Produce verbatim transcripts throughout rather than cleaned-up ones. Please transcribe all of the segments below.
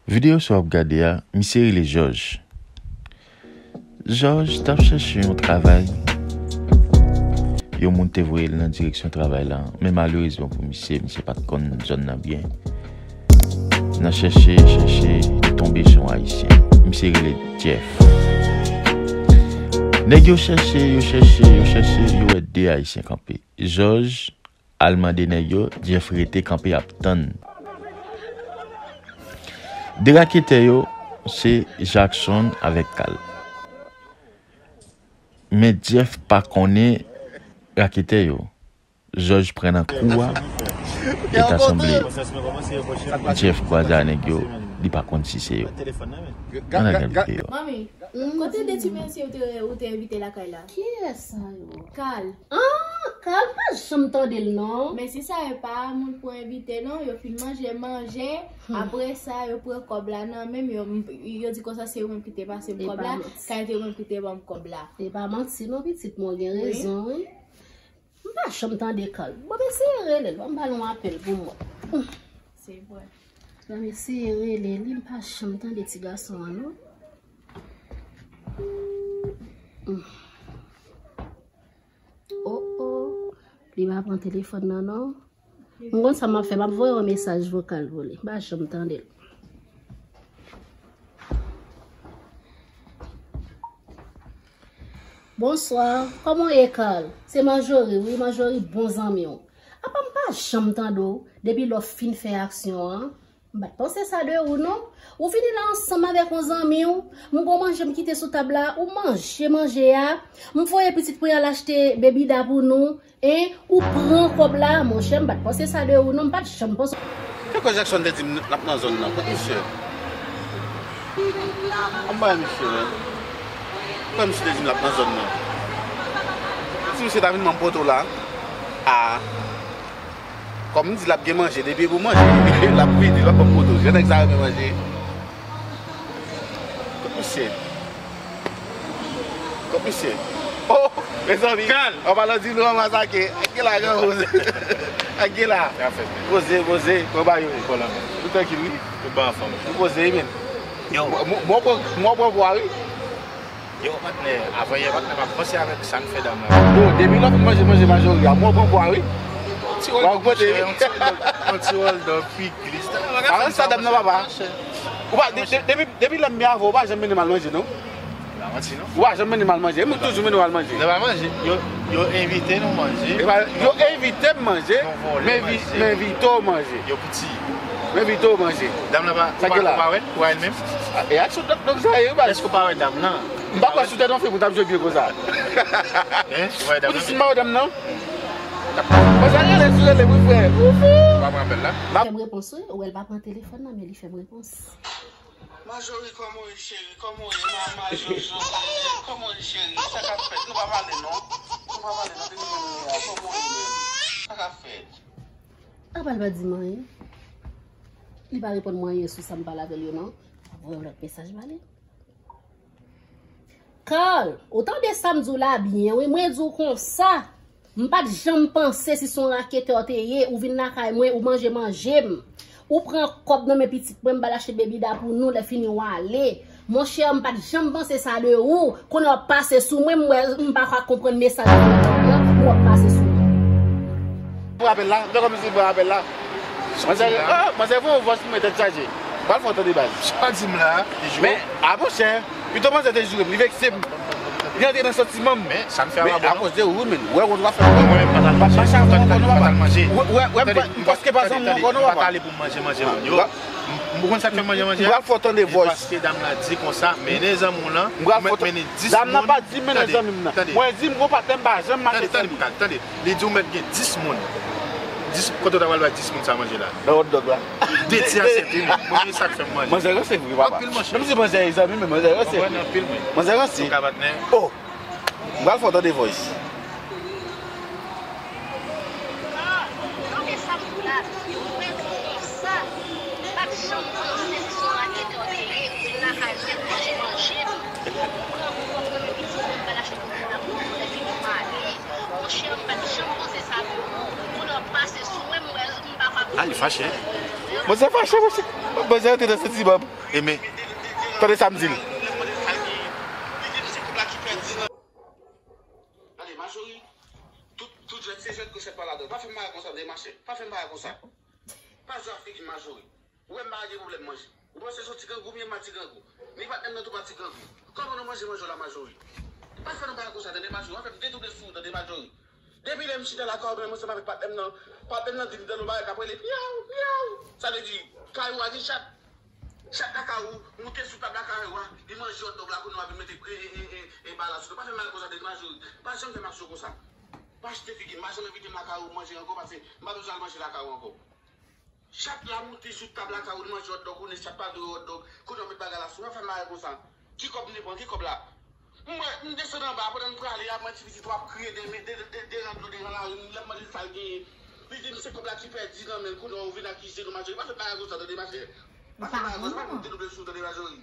Videyo sa w ap gade a, misye rele Jòj. Jòj t ap chèche yon travay. Yon moun te voye l nan direksyon travay la, men malerezman pou misye, misye pa t konn zòn nan byen. Nan chèche, chèche, li tonbe sou yon Ayisyen. Misye rele Jeff. Nèg yo chèche, yo chèche, yo chèche, yo wè de Ayisyen kanpe. Jòj al mande nèg yo, Jeff rete kanpe ap tann. De raketè yo, se Jackson avèk Carl. Men Jeff pa konnen raketè yo. Jòj pran nan kou a, e ta sanble Jeff kwaze a nèg yo, li pa konn si se yo. Ann al gade videyo a. Manmi, kote de ti mesye ou te, ou te envite lakay la? Kiyès sa yo? Carl. Ah, Carl, m pa janm tande l non. Men si sa yo pa moun pou envite non, yo fin manje, manje, apre sa yo pran kòb la nan men m, yo, yo di konsa se yo menm ki te pase m kòb la, kay te yo menm ki te ban m kòb la. E pa manti non pitit, mwen gen rezon wi. M pa janm tande Carl. Bon, m eseye rele l, ban m ba l yon apèl pou m wè. Se vre. Ban m eseye rele li, m pa janm tande ti gason an non. Oh oh, li pa pran telefòn nan non. M konn sa m ap fè, m ap voye yon mesaj vokal pou li. M pa janm tande l. Bonswa, kòman w ye Carl? Se Manjori wi, Manjori bon zanmi w. Apa m pa janm tande w depi lè w fin fè aksyon an? M pa t panse sa de ou non. Ou vini la ansanm avèk yon zanmi w. M gon manje m kite sou tab la, ou manje manje a. M voye pitit mwen al achte bebida pou nou. En, ou pran kòb la, monchè, m pa t panse sa de ou non, m pa t janm panse. Kè kò Jackson te di m l ap nan zòn nan, kot misye? Anba misye, men. Kòman misye te di m l ap nan zòn nan? Si misye ta vin ban m poto la, a. Kòm m di l ap gen manje, depi e pou manje, l ap vini, l ap ban m poto. Jan nèg sa renmen manje. Kot misye? Kot misye? Oh, mezanmi. Kal. An palan di nou an masake. Ak gen la, gran poze. Ak gen la. Poze, poze. Kòman bagay yo ye? Ou trankil, wi? Tout bagay anfòm. Ou poze, wi, men. Yo. Mwen, mwen, mwen pran pwa, wi. Yo, patnè, avanyè, patnè, m ap panse avèk sa n fè dam nan. Bon, depi lè w fin manje, manje majori a, mwen pran pwa, wi. Ti wòl, yon ti wòl dòg, pi glis. Pa nan sa dam nan, papa. Ou pa, de- de- depi, depi lè m byen avè w, ou pa janm mennen m al manje, non? Pa manti, non. Ou pa janm mennen m al manje. E moun toujou mennen w al manje. Nou pa manje. Yo, yo envite nou manje. E pa, yo envite m manje, men envi- men envite w manje. Yo piti. Men envite w manje. Dam nan pa, ou pa, ou pa wè l? Ou pa wè l menm? E aksyon dòk, dòk sa ye, wi, baz. Èske ou pa wè dam nan? M pa kwè sou tèt yon fi pou t ap jwe byen konsa. Hein? Ou pa wè dam nan? Ou di si m pa wè dam nan? Mwen sa rele, sou rele, wi, frè. Ou pa pran apèl la? Li fè m repons, wi. Ou wè l pa pran telefòn nan, men li fè m repons. Majori, kòman w ye, cheri? Kòman w ye, mama Jojo? Kòman w ye, cheri? Sa k ap fèt? Nou pa pale, non. Nou pa pale, non. Depi menm lè a, kòman w ye menm? Sa k ap fèt? Apa l pa di m anyen? Li pa reponn mwen anyen sou sa m pale avè l yo, non. M ap voye yon lòt mesaj ba li. Carl, ou tande sa m di w la byen, wi. Mwen di w konsa. M pa t janm panse si se yon raketè w te ye, ou vin lakay mwen, ou manje manje m. Ou pran kòb nan men pitit mwen, m ba l achte bebida pou nou, lè fini w ale. Monchè, m pa t janm panse sa de ou. Kounye a w ap pase sou mwen, m wè, m pa ka konprann mesaj ou nan, ou ap pase sou mwen. Pran apèl la, m fè kòmsi m pran apèl la. Manzè, oh, manzè voye yon vòs pou mwen tèt chaje. M pral fè w tande baz. Sa w di m la, li jwe w? Men, a monchè, pito manzè te joure m, li vekse m. Li antre nan santiman m. Men, sa m fè a pa bon, non? Men akoz de ou, men, ou wè kote w ap fè. Mwen menm, m pa t al manje. Mache avè w ankò non, papa. Ou wè, ou wè, m pa t ale pou m manje manje moun yo. M, ou konn sa k fè m manje manje a? M pral fè w tande vòs. Paske dam nan di konsa, mennen zanmi w lan, ou mèt mennen dis moun. Dam nan pa di m mennen zanmi m nan. Mwen di m gon patnè m pa janm mache san li. Tande, tande, tande. Li di w mèt gen dis moun. Dis, kote w ta pral bay dis moun sa manje la? Nan hot dog la. De ti asyèt, wi, men. Mwen, men sa k fè m manje. Manzè ranse vre, papa. Anpil, monchè. Menm si manzè e zanmi, men manzè ranse vre. Mwen, anpil, mwen. Manzè ranse. Ou ka patnè. Oh! M pral fè w tande voice. Tande sa m di w la, mwen di w konsa, m pa t janm panse se yon raketè w te ye, ou vin lakay mwen, manje manje m, ou pran kòb nan men pitit mwen, m al achte bebida pou nou, lè fini w ale. Monchè, m pa t janm panse sa de ou. Kounye a w ap pase sou mwen, m wè m pa ka konprann. Ah, li fache. Manzè fache, monchè. Manzè antre nan santiman m. Eme. Tande sa m di l. Tande, Majori, tout, tout jwèt se jwèt ke sèt pa ladan. Pa fè m bagay konsa, tande, machè. Pa fè m bagay konsa. Pa jwe ak figi m, Majori. Ou wè m pa gen pwoblèm manje. Ou panse se yon ti grangou m ye, m pa ti grangou. Ni patnè m nan tou pa ti grangou. Kòman nou manje manje w la, Majori? Pa fè nou bagay konsa, tande, Majori. W ap fè m detounen sou ou, tande, Majori. Depi lè m chita lakay ou, mwen, mwen ansanm avèk patnè m nan, patnè m nan di m tande yon bagay k ap rele myaw, myaw. Sa vle di, kay ou a gen chat. Chat lakay ou, moute sou tab lakay ou a, li manje hotdog la, kounye a vin mete e, e, e, e, e bala sou li. Pa fè m bagay konsa, tande, Majori. Pa janm fè m aksyon konsa. Pa achte figi m, pa janm envite m lakay ou manje ankò, paske m pa bezwen al manje lakay ou ankò. Chat la moute sou tab lakay ou, li manje hotdog, ou ne chat pa dwe hotdog. Kounye a w met bagay la sou, pa fè m bagay konsa. Ki kòb m te pran, ki kòb la? M wè, m desann anba, pandan m prale a, m wè ti pitit w ap kriye de, de, de, de, deran dlo devan lari, m lè m mande l sa l genyen. Li di m se kòb la ki pèdi nan men l, kounye a ou vin akize nou, Majori. Pa fè m bagay konsa, tande, machè. Pa fè m bagay konsa, pa fè m detouble sou ou, tande, Majori.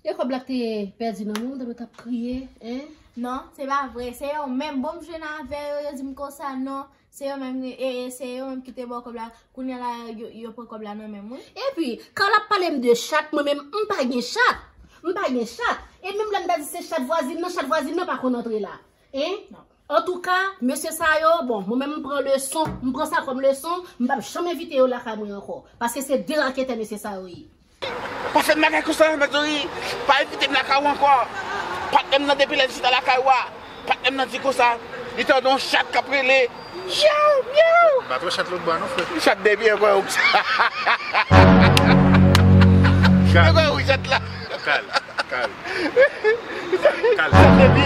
E kòb la k te pèdi nan men w, w t ap kriye, en? Non, se pa vre. Se yo menm. Bon, m jwenn avè yo, yo di m konsa, non. Se yo menm, e, e, se yo menm ki te ba w kòb la. Kounye a la, yo, yo pran kòb la nan men m, wi. Epi, kan l ap pale m de chat, mwen menm, m pa gen chat. M pa gen chat. E menm lè m ta di se chat vwazin nan, chat vwazin nan pa konn antre la. En? Non. Antouka, mesye sa yo, bon, mwen menm m pran leson, m pran sa kòm leson, m p ap janm envite yo lakay mwen ankò. Paske se de raketè mesye sa yo ye. Pa fè m bagay konsa, Majori. Pa envite m lakay ou ankò. Patnè m nan depi lè l chita lakay ou a. Patnè m nan di konsa, li tande yon chat k ap rele. Myaw, myaw. Pa twò chat lòt bò a non, frè. Chat depi ankò yon. Chat. Ankò yon chat la. Kal, kal. Kal. Chat depi.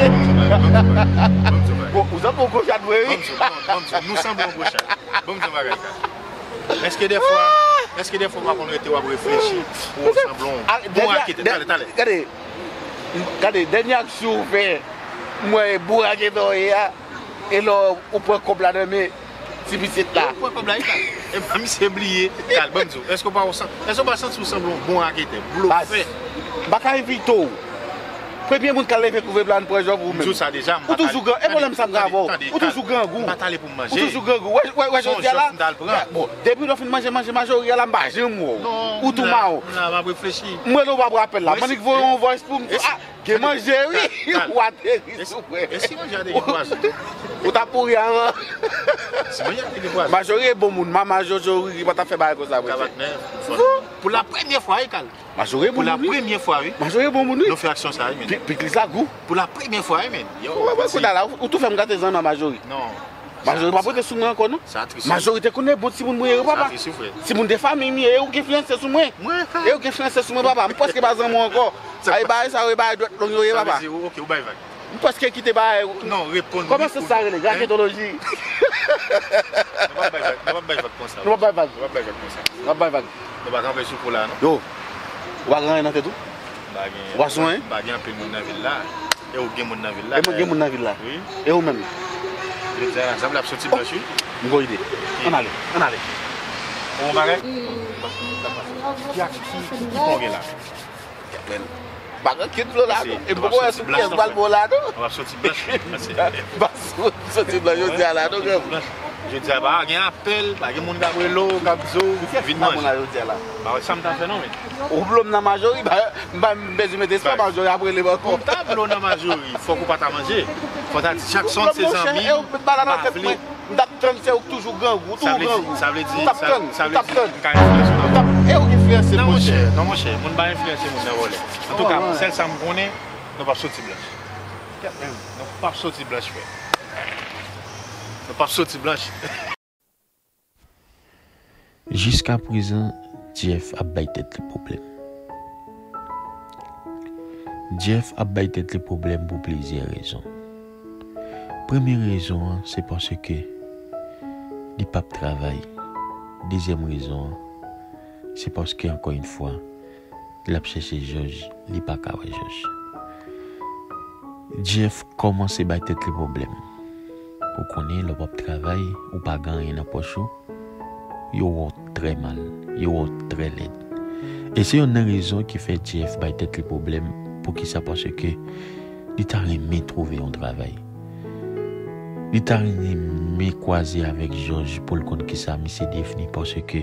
Bon, ou sanble yon gwo chat vre, wi. Bon, bon, bon, nou sanble yon gwo chat. Bon, m di yon bagay, Kal. Èske dèfwa, èske dèfwa w pa konn rete w ap reflechi pou w sanble yon bon raketè? Talè, talè. Gade, gade, dènye aksyon ou fè, m wè bon raketè w ye a, e lè ou pran kòb la nan men ti pitit la. Ou pran kòb la, e Kal. E pa misye bliye. Kal, ban m di w, èske w pa, èske w pa santi w sanble yon bon raketè? Blofè. M pa ka envite w. Premye moun k al leve kouvèb la, ann pran jan pou ou menm. M di w sa deja, m pa t ale. Ou toujou gran, e pwoblèm sa m gen avè w. Ou toujou grangou. M pa t ale pou m manje. Ou toujou grangou. Wè, wè, wè, jodi a la. Bon, depi lè w fin manje, manje, Majori a la, m pa janm wè w. Ou tou mawo. Non, m la, m la, m ap reflechi. M rele w pa pran apèl la. M annik voye yon voice pou m di, a, gen manje, wi. Ou ateri sou mwen. E si manje a te gen pwazon? Ou t ap mouri anvan. Si manje a te gen pwazon. Majori e bon moun. Mama Jojo Riri pa t ap fè bagay konsa, mwen. Pou la premyè fwa, wi, Kal. Majori e bon moun, wi. Pou la premyè fwa, wi. Majori e bon moun, wi. Nou fè aksyon sa, wi, men. Pi-, pikliz la gou. Pou la premyè fwa, wi, men. Yo, mèsi. Kounye a la, ou, ou tou fè m gate zan nan Majori. Non. Majori pa pote sou mwen ankò, non. Sa tris, wi. Majori te konnen bon timoun mwen ye, wi, papa. Sa tris, wi, frè. Timoun de fanmi m ye, e ou gen fiyanse sou mwen. Mwen, frè. E ou gen fiyanse sou mwen, papa. M prèske pa zanmi w ankò. Ay, bagay sa yo, e bagay dwèt long yo ye, papa. Sa vle di, ok, ou bay vag. M prèske kite bagay. Non, reponn wi. Kòman se sa rele? Gratiyetoloji. Nou p ap bay vag, nou p ap bay vag konsa. Nou p ap bay vag. Nou p ap bay vag konsa. Nou p ap bay vag. Nou pa kanpe sou kou la, non. Yo, ou pa gen anyen nan tèt ou? Pa gen, ou pa sou anyen? Pa gen anpil moun nan vil la. E ou gen moun nan vil la? E mwen gen moun nan vil la. Wi. E ou menm? Jodi a, sa vle ap soti blanch, wi. M gon ide. Ann ale, ann ale. Ou gon bagay? Ki ak-, ki, ki, ki pon gen la? Men, pa gen kit dlo la, non. E m poko wè sou pyès bal bon la, non. W ap soti blanch, wi. Ba sou-, soti blanch jodi a la, non, granmoun. Jodi a, pa gen apèl, pa gen moun k ap rele w, k ap di w, vin manje. Ba wè sa m ta fè, non, men. Ou blo m nan Majori, ba, m pa bezwen mete espwa Majori ap rele m ankò. Pou m ta blo w nan Majori, fòk ou pa ta manje. Fò w ta di Jackson se zanmi m, m pa vle. M t ap tann se ou k toujou grangou, ou toujou grangou. Sa vle di, sa vle di, m t ap tann, m t ap tann. M ka enfliyanse w nan vòlè. E ou k enfliyanse m, monchè. Non, monchè, moun pa enfliyanse moun nan vòlè. Antouka, sèl sa m konnen, nou p ap soti blanch. Nou p ap soti blanch, frè. Nou p ap soti blanch. Jiskaprezan, Jeff ap bay tèt li pwoblèm. Jeff ap bay tèt li pwoblèm pou plizyè rezon. Premye rezon an, se paske li p ap travay. Dezyèm rezon an, se paske, ankò yon fwa, l ap chèche jòj, li pa ka wè jòj. Jeff kòmanse bay tèt li pwoblèm. Ou konnen, lè w p ap travay, ou pa gen anyen nan pòch ou, yo wè w trè mal, yo wè w trè lèd. E se yonn nan rezon ki fè Jeff bay tèt li pwoblèm. Poukisa? Paske li ta renmen twouve yon travay. Li ta renmen kwaze avèk Jòj pou l konn kisa misye devni, paske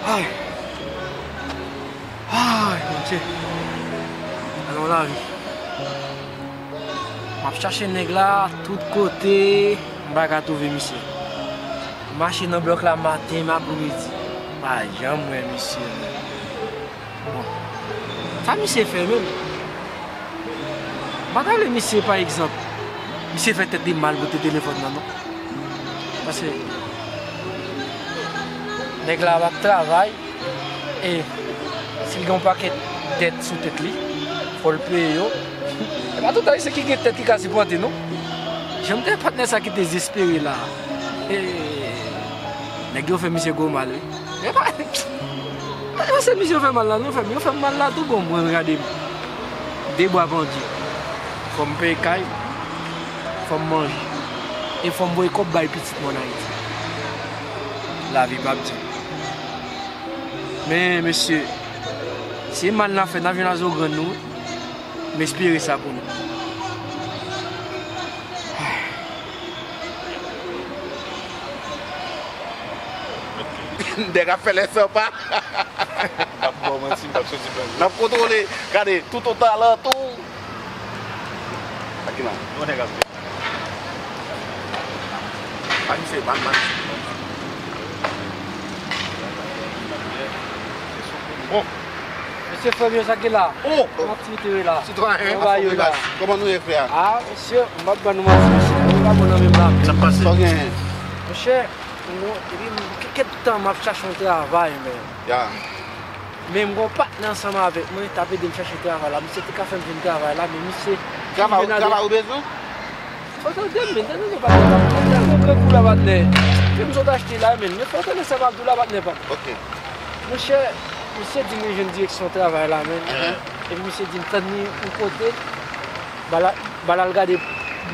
Ay! Ay, Bondye! Alon lavi. M ap chache nèg la tout kote, m pa ka twouve misye. M mache nan blòk la maten, m apremidi. M pa janm wè misye. Bon. Sa misye fè menm? M pa ta vle misye, pa egzanp, misye fè tèt li mal pou te telefòn nan, non. Paske nèg la ap travay, e si l gen yon pakèt dèt sou tèt li, fò l peye yo. E pa tout ayisyen ki gen tèt ki ka sipòte, non. Jan m te patnè sa ki dezespere la. E nèg yo fè misye gwo mal, wi. E pa, e pa sèl misye yo fè mal la, non, frè m. Yo fè m mal la tou bon, mwen rade m. De bwa pandye. Fò m peye kay, fò m manje. E fò m voye kòb bay pitit mwen ann Ayiti. Lavi p ap di. Men, mesye, se mal n ap fè, n ap jwenn a zo grann nou, wi. M espere sa pou nou. Nèg ap fè lè sanpa. M p ap ba w manti, m p ap soti blan. N ap kontwole. Gade, tout otan alantou. Ak ki la? Yon nèg ap vin. Ban misye, ban, ban misye. Bon. Mesye, frè m yo, sa ki la? Oh! Kòman aktivite yo la? Sitwayen, kòman yo la? Kòman nou ye, frè? Ah, mesye, m p ap ban nou manti, mesye. Nou pa bon nan menm la. Sa k pase? Sa w genyen? Monchè, nou, depi m, kèk tan m ap chache yon travay, men. Ya. Men m gon patnè ansanm avèk mwen, t ap ede m chache travay la. Misye te ka fè m jwenn travay la, men misye... Travay, travay ou bezwen? Fò tande m, men, tande non, patnè, patnè, tande m, grangou la, patnè. Ke m sot achte la, men, men fò tande sa m ap di w la, patnè, patnè. Ok. Monchè, misye di m li jwenn direksyon travay la, men. Epi misye di m tann li yon kote, ba l al, ba l al gade,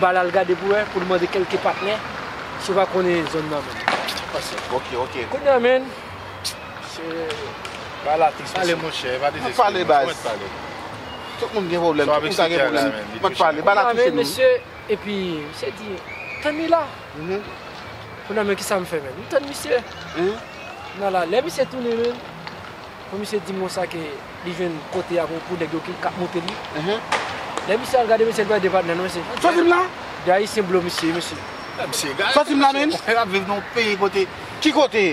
ba l al gade pou wè, pou l mande kèlke patnè, si yo pa konnen zòn nan, men. Pase. Ok, ok. Kounye a, men, se bagay la tris, mesye. Pale, monchè, pa dezespere, monchè, mèt pale. Tout moun gen pwoblèm, tout moun ka gen pwoblèm. Mèt pale, bagay la tris, mesye. Epi, misye di, tann li la. Kounye a, men kisa m fè, men? M tann misye. Kounye a la, lè misye tounen, men, pou misye di m konsa ke li jwenn kote a pou, pou nèg yo ki, k ap monte li. Lè misye al gade, mesye, li pa de patnè, non, mesye. Sa w di m la? De ayisyen blo misye, mesye. Sa w di m la, men? Mwen ap viv nan yon peyi kote... Ki kote?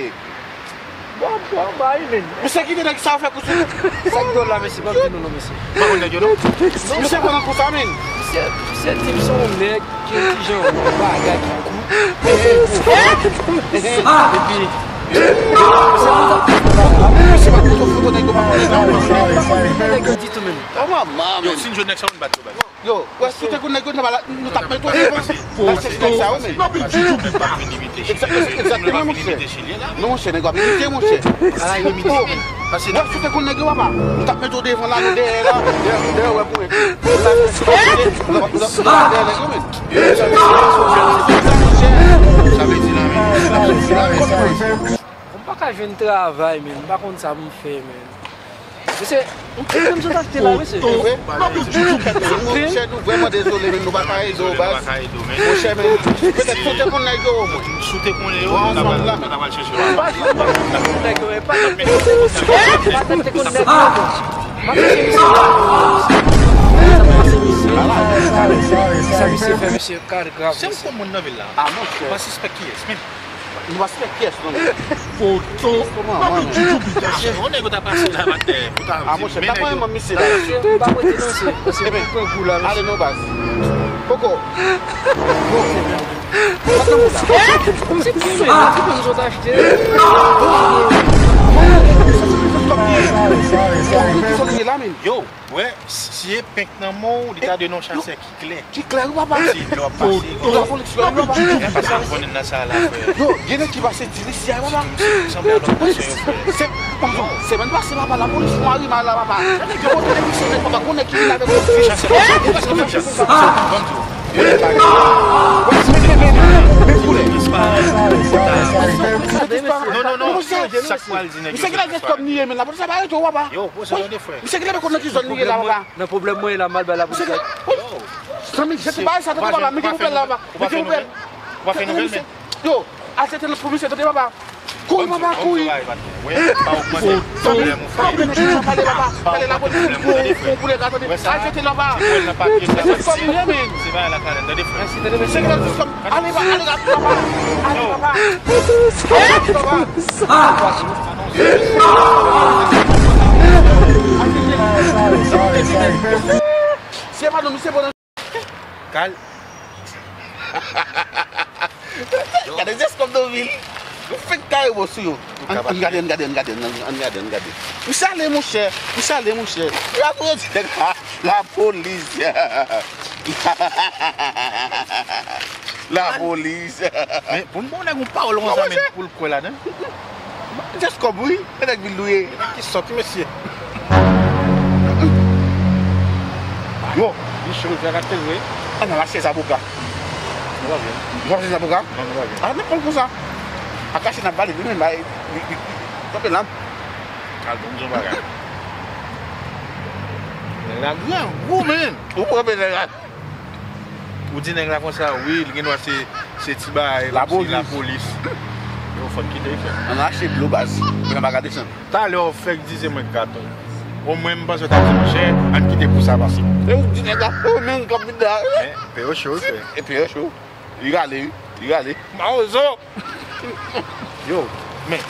Bon, bon, bay, men. Misye kite nèg sa yo fè kout sou. Sa k dwòl la, mesye, pa di nou non, mesye. Pa konn nèg yo, non? Misye pran nan kou sa, men. Misye, misye di m se yon nèg ki yon ti jan yon bagay ki kout. Epi, misye konn sa. Misye pa foto, foto nèg yo pa konnen, non. Nèg yo ditou, men. Yo, si n jwenn nèg sa, nou bat yo, bat. Yo, wè, si w te konn nèg yo, nou t ap mete w devan. Nan sèks nèg sa yo, men. Egzakteman, monchè. Non, monchè, nèg yo ap imite, monchè. Wè, si w te konn nèg yo, papa, nou t ap mete w devan la, nou dèyè la. Dèyè, dèyè, wè, pou nou t ap mete w dèyè nèg yo, men. Sa vle di la, men. M pa ka jwenn travay, men. M pa konn sa pou m fè, men. Mesye, yon ti krim sot achte la, mesye. Monchè, nou vrèman dezole, men nou pa ka ede w, baz. Monchè, men, petèt si w te konn nèg yo, omwen. Si w te konnen yo, nou ta pral, nou ta pral chèche yo. M pa janm konn nèg yo, men pa... M pa te konn nèg yo. M ap chèche misye la. Sa misye fè, mesye, ka grav, mesye. Se yon moun nan vil la. M pa sispèk kiyès, men. Nou pa sispèk kiyès, non. Poto. Kòman, mwen, men? Yon nèg ou ta pase la, patnè, pou ta di, monchè, men ta nèg pran yo. Manman misye la. Mesye, m pa prete non, se, se pou pran gou la, mesye. Ale non, baz. Poko. Poko. Patnè, moun la. Se pou mwen, se pou m sot achte. Yo, wè, si e penk nan men w, li ta de non chasè ki klè. Ki klè, wi, papa. Ti dlo ap pase. Dlo polis, wi, papa. Pase, konnen nan sa la, frè. Yo, gen nèg ki pase di li si a, papa. Sanble a lòt mesye yo, frè. Se, papa, semèn pase, papa, lapolis fè yon arimay la, papa. Yo pote de misye, papa, konnen ki vin avèk yon fi. Chasè, chasè, chasè. Ban m di w. Wè, se men, men, men, men, men koulè. Non, non, non. Sa k pral di nèg yo? Misye ki lage kòm li ye, men lapolis la pa rete w, papa. Yo, poze tande, frè. Misye ki lage kòm nan ki zòn li ye la, papa. Nan pwoblèm mwen la, m al bay lapolis la. Zanmi, jete bagay sa, tande, papa. Mete poubèl la, papa. Mete poubèl. Ou pa fè nouvèl, men. Yo, al jete l pou misye, tande, papa. Kouri, papa, kouri. Zanmi, pa ouvri nèg yo nan pale, papa. Pale lapolis pou, pou, pou nèg la, tande. Al jete l, papa. Misye kòm li ye, men. Se bagay la, tande, frè. Misye ki lage kòm Ale, papa, ale, papa. Ale, papa. Ale, papa. Se pa nou, misye bon nan. Kal. Gade Jescom nan vil. Yo fèk kare mo sou yo. Ann, ann gade, ann gade, ann gade, ann, ann gade, ann gade. Misye ale, monchè. Misye ale, monchè. Yo ap rete. Lapolis. Lapolis. Men pou n ba yon nèg yon pawòl konsa, men, pou l kwè ladan. Jescom, wi. E nèg vil nou ye. Ki sòt, mesye. Yo. Li cho, l fè katrè, wi. Ann al achte zaboka. Nou pa byen. Nou pa achte zaboka? Non, nou pa byen. A, n ap pran konsa. A kache n ap vale, li menm, bay, li, li, li, kanpe la. Al bon, zon bagay. Nèg la grangou, men. Ou pran nèg la. Ou di nèg la konsa, wi, li gen dwa se, se ti bagay, kòmsi lapolis. Yo, fò n kite l fè. Ann achte dlo, baz. Mwen pa ka desann. Talè w fèk di se mwen k gato. Omwen m panse w ta di, monchè, ann kite kou sa pase. E ou di nèg la, o, men k ap vin la. Men, pè yo cho, wi, frè. E pè yo cho. Li rale, wi. Li rale. Mawozo! Yo, men.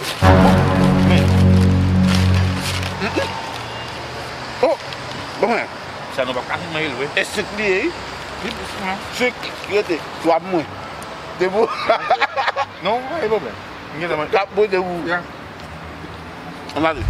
Men. Oh! Bon, men. Sa nou pa ka fin manje l vre. E senk li ye, wi. Li plis mwen. Senk, rete. Twa pou mwen. De pou. Non, pa gen pwoblèm. M gen tan manje. Kat pou de pou. Ya. Ann ale.